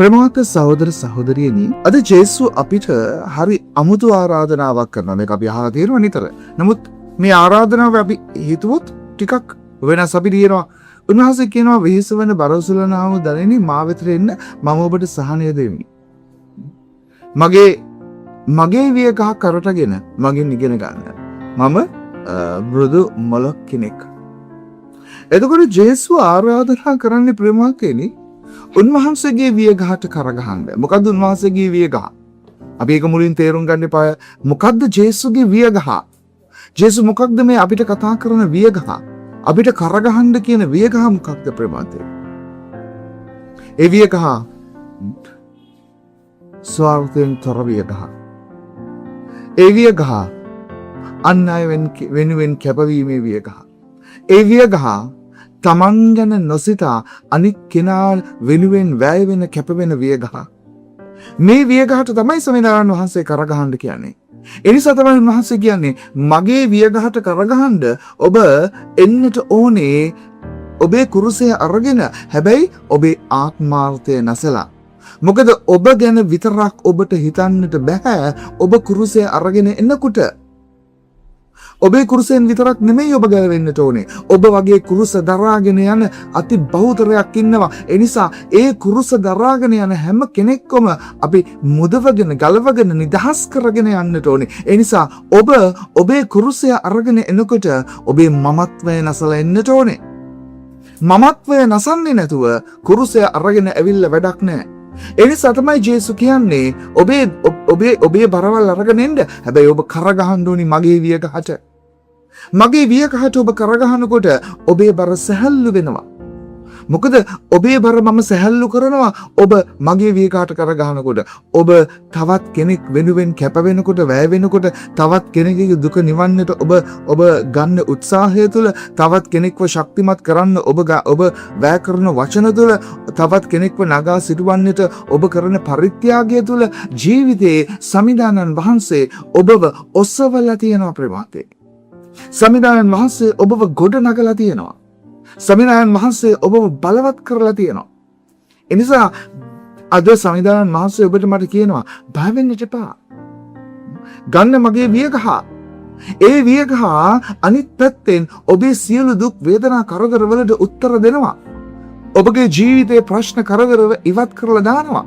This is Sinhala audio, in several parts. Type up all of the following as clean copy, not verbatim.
ප්‍රේමවන්ත සහෝදර සහෝදරියනි, අද ජේසු අපිට හරි අමුතු ආරාධනාවක් කරනවා. මේක අපි අහලා තියෙනවා නිතර. නමුත් මේ ආරාධනාව අපි හිතුවොත් ටිකක් වෙනස්. අපි කියනවා, උන්වහන්සේ කියනවා, "වෙහෙස වන බර උසුලනා වූ දනනි, මා වෙතට එන්න, මම ඔබට සහනය දෙමි. මගේ මගේ වියගහ කරටගෙන මගෙන් ඉගෙන ගන්න. මම මෘදු මොලොක් කෙනෙක්." එතකොට ජේසු ආරාධනා කරන්නේ ප්‍රේමවන්තයනි, උන්වහන්සේගේ වියගහට කරගහන්න. මොකද්ද උන්වහන්සේගේ වියගහ? අපි ඒක මුලින් තේරුම් ගන්න එපාය. මොකද්ද ජේසුගේ වියගහ? ජේසු මොකක්ද මේ අපිට කතා කරන වියගහ? අපිට කරගහන්න කියන වියගහ මොකක්ද ප්‍රේමවන්තයනි? ඒ වියගහ ස්වාර්ථයෙන් තොර වියගහ. ඒ වියගහ අන් අය වෙනුවෙන් කැපවීමේ වියගහ. ඒ වියගහ තමන් ගැන නොසිතා අනික් කෙනා වෙනුවෙන් වැය වෙන, කැප වෙන වියගහ. මේ වියගහට තමයි සමිඳාණන් වහන්සේ කරගහන්න කියන්නේ. ඒ නිසා තමයි උන්වහන්සේ කියන්නේ, මගේ වියගහට කරගහන්න ඔබ එන්නට ඕනේ ඔබේ කුරුසය අරගෙන, හැබැයි ඔබේ ආත්මාර්ථය නසලා. මොකද ඔබ ගැන විතරක් ඔබට හිතන්නට බැහැ ඔබ කුරුසය අරගෙන එනකොට. ඔබේ කුරුසයෙන් විතරක් නෙමෙයි ඔබ ගැලවෙන්නට ඕනේ. ඔබ වගේ කුරුස දරාගෙන යන අති බහුතරයක් ඉන්නවා. ඒ නිසා ඒ කුරුස දරාගෙන යන හැම කෙනෙක්වම අපි මුදවගෙන, ගලවගෙන, නිදහස් කරගෙන යන්නට ඕනේ. ඒ නිසා ඔබ ඔබේ කුරුසය අරගෙන එනකොට ඔබේ මමත්වය නසලා එන්නට ඕනේ. මමත්වය නසන්නේ නැතුව කුරුසය අරගෙන ඇවිල්ලා වැඩක් නෑ. ඒ නිසා තමයි ජේසු කියන්නේ, ඔබේ ඔබේ ඔබේ බරවල් අරගෙන එන්න. හැබැයි ඔබ කරගහන්න ඕනි මගේ වියගහට. මගේ වියගහට ඔබ කරගහනකොට ඔබේ බර සැහැල්ලු වෙනවා. මොකද ඔබේ බර මම සැහැල්ලු කරනවා ඔබ මගේ වියගහට කරගහනකොට. ඔබ තවත් කෙනෙක් වෙනුවෙන් කැප වෙනකොට, වැය වෙනකොට, තවත් කෙනෙකුගේ දුක නිවන්නට ඔබ ඔබ ගන්න උත්සාහය තුළ, තවත් කෙනෙක්ව ශක්තිමත් කරන්න ඔබ වැය කරන වචන තුළ, තවත් කෙනෙක්ව නගා සිටුවන්නට ඔබ කරන පරිත්‍යාගය තුළ ජීවිතයේ සමිඳාණන් වහන්සේ ඔබව ඔසවලා තියෙනවා ප්‍රේමවන්තේ. සමිඳාණන් වහන්සේ ඔබව ගොඩ නගලා තියෙනවා. සමිඳාණන් වහන්සේ ඔබව බලවත් කරලා තියෙනවා. එනිසා අද සමිඳාණන් වහන්සේ ඔබට මට කියනවා, බය වෙන්නට එපා. ගන්න මගේ වියගහ. ඒ වියගහ අනිත් පැත්තෙන් ඔබේ සියලු දුක් වේදනා කරදර වලට උත්තර දෙනවා. ඔබගේ ජීවිතයේ ප්‍රශ්න කරදර ඉවත් කරලා දානවා.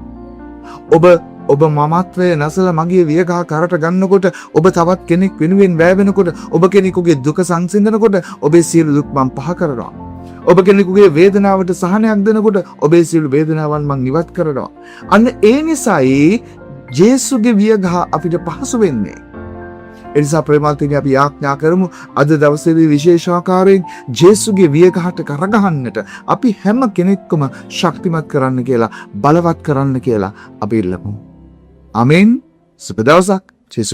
ඔබ ඔබ මමත්වය නසල මගේ වියගහ කරට ගන්නකොට, ඔබ තවත් කෙනෙක් වෙනුවෙන් වැය වෙනකොට, ඔබ කෙනෙකුගේ දුක සංසිඳනකොට ඔබේ සියලු දුක් මං පහ කරනවා. ඔබ කෙනෙකුගේ වේදනාවට සහනයක් දෙනකොට ඔබේ සියලු වේදනාවන් මං ඉවත් කරනවා. අන්න ඒ නිසායි ජේසුගේ වියගහ අපිට පහසු වෙන්නේ. ඒ නිසා ප්‍රේමවන්තයනි, අපි යාඥා කරමු අද දවසේදී විශේෂාකාරයෙන් ජේසුගේ වියගහට කරගහන්නට අපි හැම කෙනෙක්වම ශක්තිමත් කරන්න කියලා, බලවත් කරන්න කියලා අපි ඉල්ලමු. ආමේන්. සුබ දවසක්. ජේසු